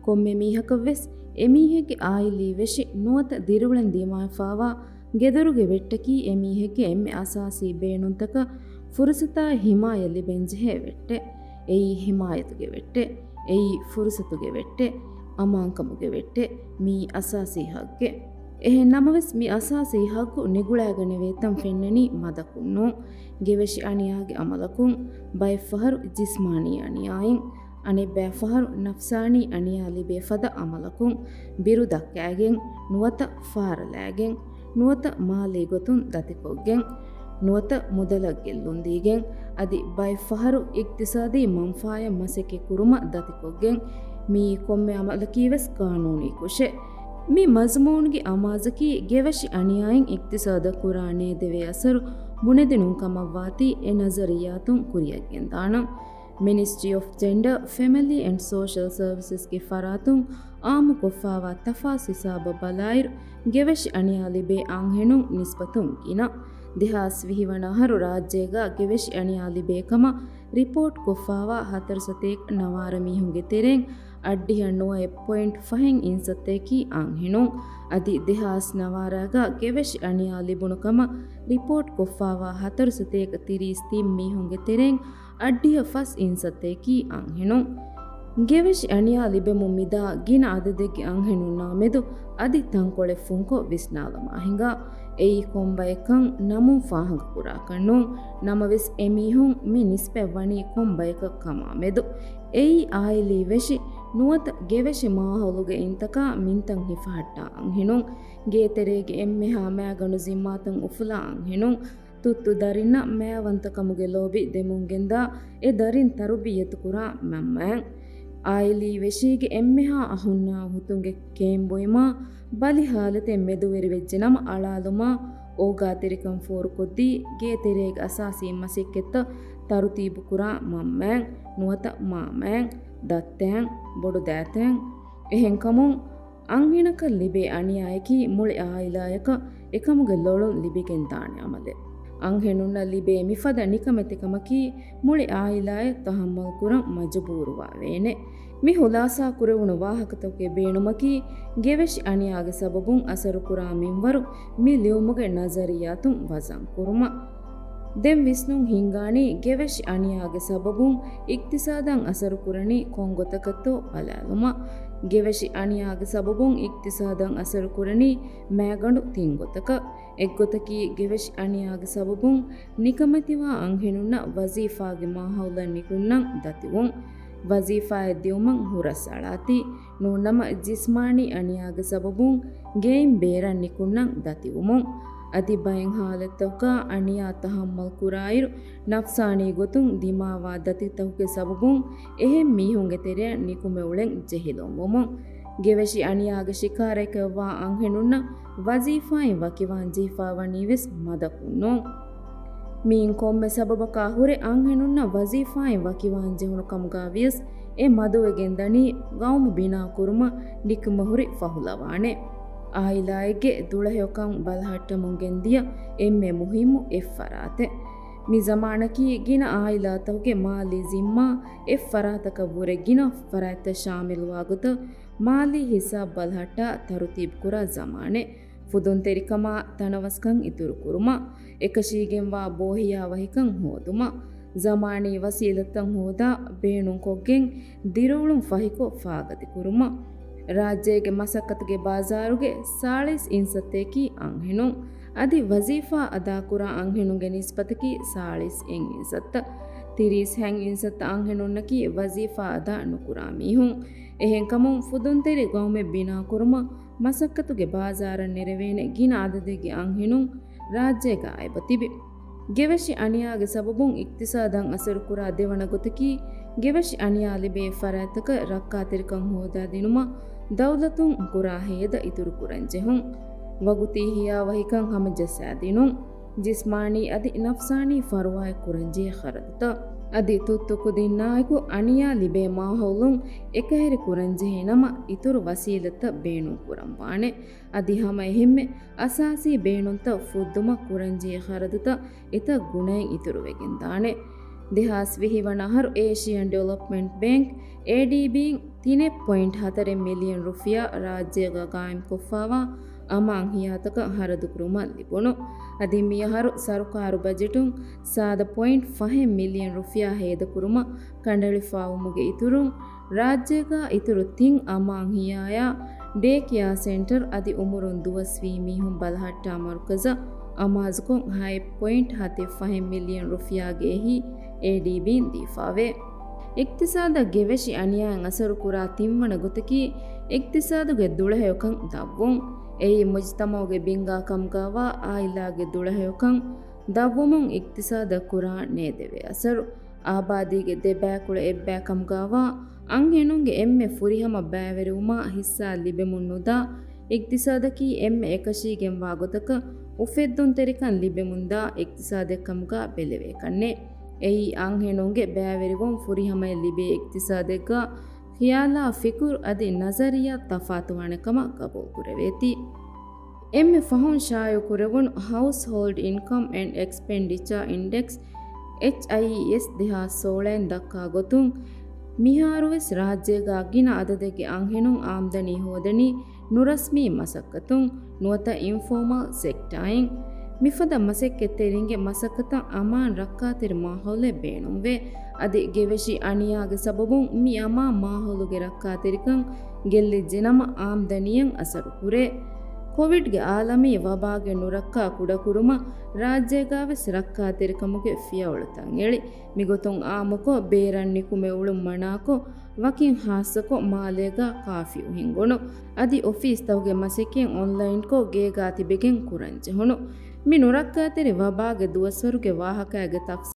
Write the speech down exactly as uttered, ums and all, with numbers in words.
ކޮންމެ މީހަކަށްވެސް އެމީހެއްގެ އާއިލީ ވެށި ނުވަތަ ދިރިއުޅެން ދިމާވެފާވާ ގެދޮރުގެ ވެއްޓަކީ އެމީހެއްގެ އެންމެ އަސާސީ ބޭނުންތަކަށް ފުރުސަތާއި ހިމާޔަތް ލިބެންޖެހޭ ވެއްޓެއް. އެއީ ހިމާޔަތުގެ ވެއްޓެއް. އެއީ ފުރުސަތުގެ ވެއްޓެއް. އަމާންކަމުގެ ވެއްޓެއް. މިއީ އަސާސީ ހައްގެއް. އެހެން ނަމަވެސް، މި އަސާސީ ހައްގު ނިގުޅާގަނެވޭތަން ފެންނަނީ މަދަކުން ނޫން. ގެވެށި އަނިޔާގެ އަމަލަކުން، ބައެއްފަހަރު ޖިސްމާނީ އަނިޔާއިން، އަނެއްބައިފަހަރު ނަފްސާނީ އަނިޔާ ލިބޭ ފަދަ އަމަލަކުން، ބިރު ދައްކާގެން، ނުވަތަ ފާރަލާގެން، ނުވަތަ މާލީ ގޮތުން ދަތިކޮށްގެން، ނުވަތަ މުދަލަށް ގެއްލުންދީގެން، އަދި ބައެއްފަހަރު އިޤްތިޞާދީ މަންފާއަށް މަސައްކަތް ކުރުމަށް ދަތިކޮށްގެން، މިއީ ކޮންމެ އަމަލަކީވެސް ޤާނޫނީ ކުށެއް. މި މަޒުމޫނުގެ އަމާޒަކީ ގެވެށި އަނިޔާއިން އިޤްތިޞާދަށް ކުރާ ނޭދެވޭ އަސަރު ބުނެދިނުން ކަމަށްވާތީ އެ ނަޒަރިއްޔާތުން ކުރިއަށްގެންދާނަން. މިނިސްޓްރީ އޮފް ޖެންޑަރ، ފެމިލީ އެންޑް ސޯޝަލް ސަރވިސަސްގެ ފަރާތުން އާއްމުކޮށްފާވާ ތަފާސް ހިސާބަށް ބަލާއިރު، ގެވެށި އަނިޔާ ލިބޭ އަންހެނުން ނިސްބަތުން ގިނަ. ދެހާސް ވިހި ވަނަ އަހަރު ރާއްޖޭގަ ގެވެށި އަނިޔާ ލިބޭ ކަމަށް ރިޕޯޓް ކޮށްފާވާ ހަތަރު ސަތޭކަ ނަވާރަ މީހުންގެ ތެރެއިން އަށްޑިހަ ނުވައެއް ޕޮއިންޓް ފަހެއް އިން ސަތޭކީ އަންހެނުން. އަދި ދެހާސް ނަވާރާގަ ގެވެށި އަނިޔާ ލިބުނު ކަމަށް ރިޕޯޓް ކޮށްފާވާ ހަތަރު ސަތޭކަ ތިރީސް ތިން މީހުންގެ ތެރެއިން އަށްޑިހަ ފަސް އިން ސަތޭކީ އަންހެނުން. ގެވެށި އަނިޔާ ލިބެމުން މިދާ ގިނަ އަދަދެއްގެ އަންހެނުންނާ މެދު އަދި ތަންކޮޅެއް ފުންކޮށް ވިސްނާލަމާ ހިނގާ. އެއީ ކޮންބައެއްކަން ނަމުން ފާހަގަކުރާކަށް ނޫން. ނަމަވެސް، އެމީހުން މި ނިސްބަތް ވަނީ ކޮންބަޔަކަށް ކަމާ މެދު. އެއީ އާއިލީ ވެށި ނުވަތަ ގެވެށި މާހައުލުގެ އިންތަކާ މިންތަން ހިފަހައްޓާ އަންހެނުން. ގޭތެރޭގެ އެންމެހާ މައިގަނޑު ޒިންމާތައް އުފުލާ އަންހެނުން. ތުއްތު ދަރިންނަށް މައިވަންތަކަމުގެ ލޯބި ދެމުންގެންދާ އެ ދަރިން ތަރުބިއްޔަތުކުރާ މަންމައިން. އާއިލީ ވެށީގެ އެންމެހާ އަހުންނާ ހުތުންގެ ކޭންބުއިމާ ބަލި ހާލަތެއް މެދުވެރިވެއްޖެނަމަ އަޅާލުމާ، އޯގާތެރިކަން ފޯރުކޮށްދީ، ގޭތެރޭގެ އަސާސީ މަސައްކަތްތައް ތަރުތީބުކުރާ މަންމައިން ނުވަތަ މާމައިން، ދައްތައިން، ބޮޑުދައިތައިން. އެހެންކަމުން، އަންހެނަކަށް ލިބޭ އަނިޔާއަކީ މުޅި އާއިލާޔަކަށް އެކަމުގެ ލޮޅުން ލިބިގެންދާނެ އަމަލެއް. އަންހެނުންނަށް ލިބޭ މިފަދަ ނިކަމެތިކަމަކީ މުޅި އާއިލާއެއް ތަހައްމަލްކުރަން މަޖުބޫރުވާ ވޭނެ. މި ހުލާސާ ކުރެވުނު ވާހަކަތަކުގެ ބޭނުމަކީ، ގެވެށި އަނިޔާގެ ސަބަބުން އަސަރުކުރާ މިންވަރު މި ލިޔުމުގެ ނަޒަރިއްޔާތުން ވަޒަން ކުރުމަށް. ދެން ވިސްނުން ހިންގާނީ، ގެވެށި އަނިޔާގެ ސަބަބުން އިޤްތިޞާދަށް އަސަރުކުރަނީ ކޮން ގޮތަކަށްތޯ ބަލާލުމަށް. ގެވެށި އަނިޔާގެ ސަބަބުން އިޤްތިޞާދަށް އަސަރުކުރަނީ މައިގަނޑު ތިން ގޮތަކަށް. އެއްގޮތަކީ، ގެވެށި އަނިޔާގެ ސަބަބުން ނިކަމެތިވާ އަންހެނުންނަށް ވަޒީފާގެ މާހައުލަށް ނިކުންނަން ދަތިވުން. ވަޒީފާއެއް ދިއުމަށް ހުރަސް އަޅާތީ، ނޫންނަމަ ޖިސްމާނީ އަނިޔާގެ ސަބަބުން ގެއިން ބޭރަށް ނިކުންނަން ދަތިވުމުން. އަދި ބައެއް ހާލަތްތަކުގަ އަނިޔާ ތަހައްމަލް ކުރާއިރު، ނަފްސާނީ ގޮތުން ދިމާވާ ދަތިތަކުގެ ސަބަބުން އެހެން މީހުންގެ ތެރެއަށް ނިކުމެ އުޅެން ޖެހިލުންވުމުން. ގެވެށި އަނިޔާގެ ޝިކާރައެކަށްވާ އަންހެނުންނަށް ވަޒީފާއިން ވަކިވާން ޖެހިފާވަނީ ވެސް މަދަކުން ނޫން. މިއިން ކޮންމެ ސަބަބަކާ ހުރެ އަންހެނުންނަށް ވަޒީފާއިން ވަކިވާން ޖެހުނު ކަމުގަ ވިޔަސް، އެ މަދުވެގެން ދަނީ ގައުމު ބިނާ ކުރުމަށް ނިކުމެ ހުރި ފަހުލަވާނެ. އާއިލާއެއްގެ ދުޅަހެޔޮކަން ބަލަހައްޓަމުން ގެންދިޔަ އެންމެ މުހިއްމު އެއް ފަރާތެއް. މި ޒަމާނަކީ ގިނަ އާއިލާތަކުގެ މާލީ ޒިންމާ އެއް ފަރާތަކަށް ވުރެ ގިނަ ފަރާތްތައް ޝާމިލުވާ ގޮތަށް މާލީ ހިސާބު ބަލަހައްޓާ ތަރުތީބުކުރާ ޒަމާނެއް. ފުދުންތެރިކަމާ، ތަނަވަސްކަން އިތުރުކުރުމަށް، އެކަށީގެންވާ ބޯހިޔާވަހިކަން ހޯދުމަށް، ޒަމާނީ ވަސީލަތްތައް ހޯދާ ބޭނުންކޮށްގެން ދިރިއުޅުން ފަހިކޮށް ފާގަތިކުރުމަށް. ރާއްޖޭގެ މަސައްކަތުގެ ބާޒާރުގެ ސާޅީސް އިންސައްތައަކީ އަންހެނުން. އަދި ވަޒީފާ އަދާކުރާ އަންހެނުންގެ ނިސްބަތަކީ ސާޅީސް އެއް އިންސައްތަ. ތިރީސް ހަތް އިންސައްތަ އަންހެނުންނަކީ ވަޒީފާ އަދާ ނުކުރާ މީހުން. އެހެންކަމުން ފުދުންތެރި ގައުމެއް ބިނާކުރުމަށް މަސައްކަތުގެ ބާޒާރަށް ނެރެވޭނެ ގިނަ އަދަދެއްގެ އަންހެނުން ރާއްޖޭގަ އައިބަ ތިބި. ގެވެށި އަނިޔާގެ ސަބަބުން އިޤްތިޞާދަށް އަސަރުކުރާ ދެވަނަ ގޮތަކީ، ގެވެށި އަނިޔާ ލިބޭ ފަރާތްތަކަށް ރައްކާތެރިކަން ހޯދާދިނުމަށް ދައުލަތުން ކުރާ ހޭދަ އިތުރުކުރަން ޖެހުން. ވަގުތީ ހިޔާވަހިކަން ހަމަޖައްސާދިނުން. ޖިސްމާނީ އަދި ނަފްސާނީ ފަރުވާއެއް ކުރަންޖެހޭ ޚަރަދުތައް. އަދި ތުއްތު ކުދިންނާއެކު އަނިޔާ ލިބޭ މާހައުލުން އެކަހެރި ކުރަންޖެހޭ ނަމަ، އިތުރު ވަސީލަތްތައް ބޭނުން ކުރަން ވާނެ. އަދި ހަމަ އެހެންމެ އަސާސީ ބޭނުންތައް ފުއްދުމަށް ކުރަންޖެހޭ ޚަރަދުތައް އެތައް ގުނައިން އިތުރުވެގެންދާނެ. ދެހާސް ވިހި ވަނަ އަހަރު އޭޝިއަން ޑިވެލޮޕްމަންޓް ބޭންކް، އޭޑީބީން، ތިނެއް ޕޮއިންޓް ހަތަރެއް މިލިއަން ރުފިޔާ ރާއްޖޭގަ ގާއިމްކޮށްފާވާ އަމާން ހިޔާތަކަށް ހަރަދުކުރުމަށް ލިބުނު. އަދި މިއަހަރު ސަރުކާރު ބަޖެޓުން ސާދަ ޕޮއިންޓް ފަހެއް މިލިއަން ރުފިޔާ ހޭދަކުރުމަށް ކަނޑައެޅިފާވުމުގެ އިތުރުން، ރާއްޖޭގަ އިތުރު ތިން އަމާން ހިޔާޔާ، ޑޭ ކެއާ ސެންޓަރ އަދި އުމުރުން ދުވަސްވީ މީހުން ބަލަހައްޓާ މަރުކަޒަށް އަމާޒުކޮށް، ހައެއް ޕޮއިންޓް ހަތެއް ފަހެއް މިލިއަން ރުފިޔާގެ އެހީ އޭޑީބީން ދީފާވޭ. އިޤްތިޞާދަށް ގެވެށި އަނިޔާއިން އަސަރުކުރާ ތިންވަނަ ގޮތަކީ، އިޤްތިޞާދުގެ ދުޅަހެޔޮކަން ދަށްވުން. އެއީ މުޖުތަމަޢުގެ ބިންގާ ކަމުގައިވާ އާއިލާގެ ދުޅަހެޔޮކަން ދަށްވުމުން އިޤްތިޞާދަށް ކުރާ ނޭދެވޭ އަސަރު. އާބާދީގެ ދެ ބައިކުޅަ އެއްބައި ކަމުގައިވާ އަންހެނުންގެ އެންމެ ފުރިހަމަ ބައިވެރިވުމާ ހިއްސާ ލިބެމުން ނުދާ އިޤްތިޞާދަކީ އެންމެ އެކަށީގެންވާ ގޮތަކަށް އުފެއްދުންތެރިކަން ލިބެމުންދާ އިޤްތިޞާދެއް ކަމުގަ ބެލެވޭކަށްނެ. އެއީ އަންހެނުންގެ ބައިވެރިވުން ފުރިހަމައެއް ލިބޭ އިޤްތިޞާދެއްގަ ޚިޔާލާ ފިކުރު އަދި ނަޒަރިއްޔާ ތަފާތުވާނެ ކަމަށް ގަބޫލުކުރެވޭތީ. އެންމެ ފަހުން ޝާއިޢު ކުރެވުނު ހައުސްހޯލްޑް އިންކަމް އެންޑް އެކްސްޕެންޑިޗާ އިންޑެކްސް، އެޗްއައިއިއެސް، ދެހާސް ސޯޅައިން ދައްކާ ގޮތުން، މިހާރުވެސް ރާއްޖޭގަ ގިނަ އަދަދެއްގެ އަންހެނުން އާމްދަނީ ހޯދަނީ ނުރަސްމީ މަސައްކަތުން، ނުވަތަ އިންފޯމަލް ސެކްޓާއިން. މިފަދަ މަސައްކަތްތެރިންގެ މަސައްކަތަށް އަމާން ރައްކާތެރި މާހައުލެއް ބޭނުންވޭ. އަދި ގެވެށި އަނިޔާގެ ސަބަބުން މި އަމާން މާހައުލުގެ ރައްކާތެރިކަން ގެއްލިއްޖެނަމަ އާމްދަނީއަށް އަސަރު ކުރޭ. ކޮވިޑްގެ އާލަމީ ވަބާގެ ނުރައްކާ ކުޑަކުރުމަށް ރާއްޖޭގަވެސް ރައްކާތެރިކަމުގެ ފިޔަވަޅުތައް އެޅި. މިގޮތުން އާއްމުކޮށް ބޭރަށް ނިކުމެ އުޅުން މަނާކޮށް، ވަކިން ހާއްސަކޮށް މާލޭގަ ކާފިއު ހިންގުނު. އަދި އޮފީސްތަކުގެ މަސައްކަތް އޮންލައިންކޮށް ގޭގަ ތިބެގެން ކުރަންޖެހުނު. މި ނުރައްކާތެރި ވަބާގެ ދުވަސްވަރުގެ ވާހަކައިގެ ތަފްސީލް